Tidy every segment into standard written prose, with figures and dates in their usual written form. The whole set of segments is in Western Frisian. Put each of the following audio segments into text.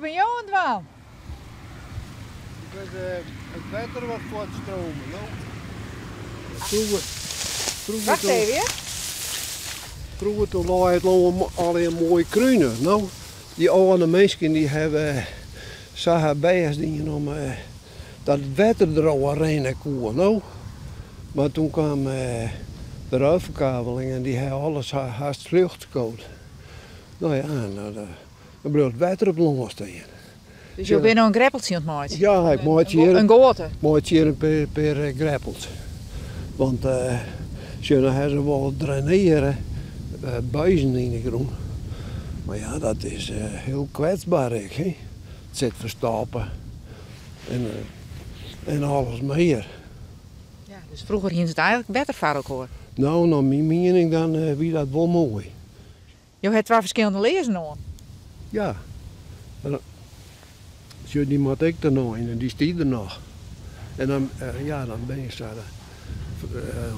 binne jo oan it dwaan? Ik wit it wetter wat fuortstreamen, no. Froeger, froeger Wacht even, hear. Froeger toen lei it lân allegear moai krunich, no. Dy âlde minsken dy hawwe sa har bêst dien om dat it wetter der ôf rinne koe, no. Mar toen kwam de ruilferkaveling en dy ha alles hast sljocht skood. No ja, en dan bleau it wetter op lân stean. Dus jo binne no in greppeltsje oan it meitsjen? Ja, ik meitsje hjir in goate. Meitsje hjir in pear greppels. Want sjoch, dan ha se wol drainearre, buizen yn de grûn. Mar ja, dat is hiel kwetsber ek, hè. It sit ferstoppe en alles mear. Ja, dus froeger hiene se it eigenlik better foar elkoar? No, nei myn miening dan wie dat wol moai. Jo ha twa ferskillende learzen oan. Ja. Sjoch, dy moat ek dernei en dy stiet der noch. En dan, ja, dan bin je sa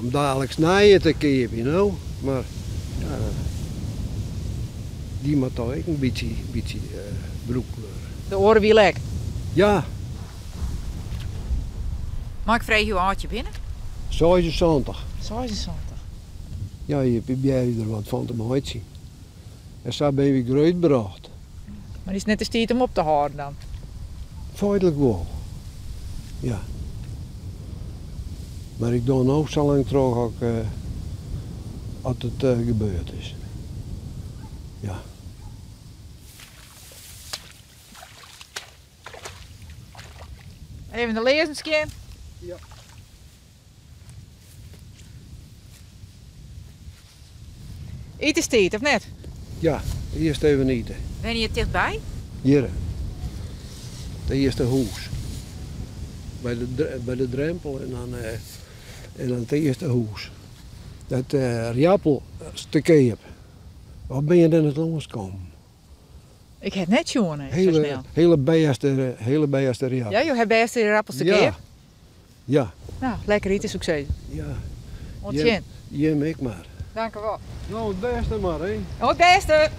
om daliks nije te keapjen, no. Mar ja, dy moat toch ek in bytsje, bytsje brûkt wurde. De oare wie lek? Ja. Mei ik freegje hoe âld je binne? 76. 76. Ja, je probearje der wat fan te meitsjen. En sa binne wy grutbrocht. Mar is it net de tiid om op te hâlden dan? Feitlik wol, ja. Mar ik doch no sa lang troch as it gebeurd is. Ja. Even de learzen skjin. Ja. Itenstiid, of net? Ja, earst even ite. Wenje je tichtby? Hjir, it earste hûs. By de, by de drempel en dan, en dan it earste hûs. Dat rjappel is te keap. Of binne je der net lâns kommen? Ik ha it net sjoen, nee, sa snel. Hiele bêste, hiele bêste rjappels. Ja, jo ha bêste rappels te keap? Ja. No, lekker ite soe ik sizze. Ja. Oant sjen. Jim ek mar. Dankewol. No, it bêste mar, hè. It bêste!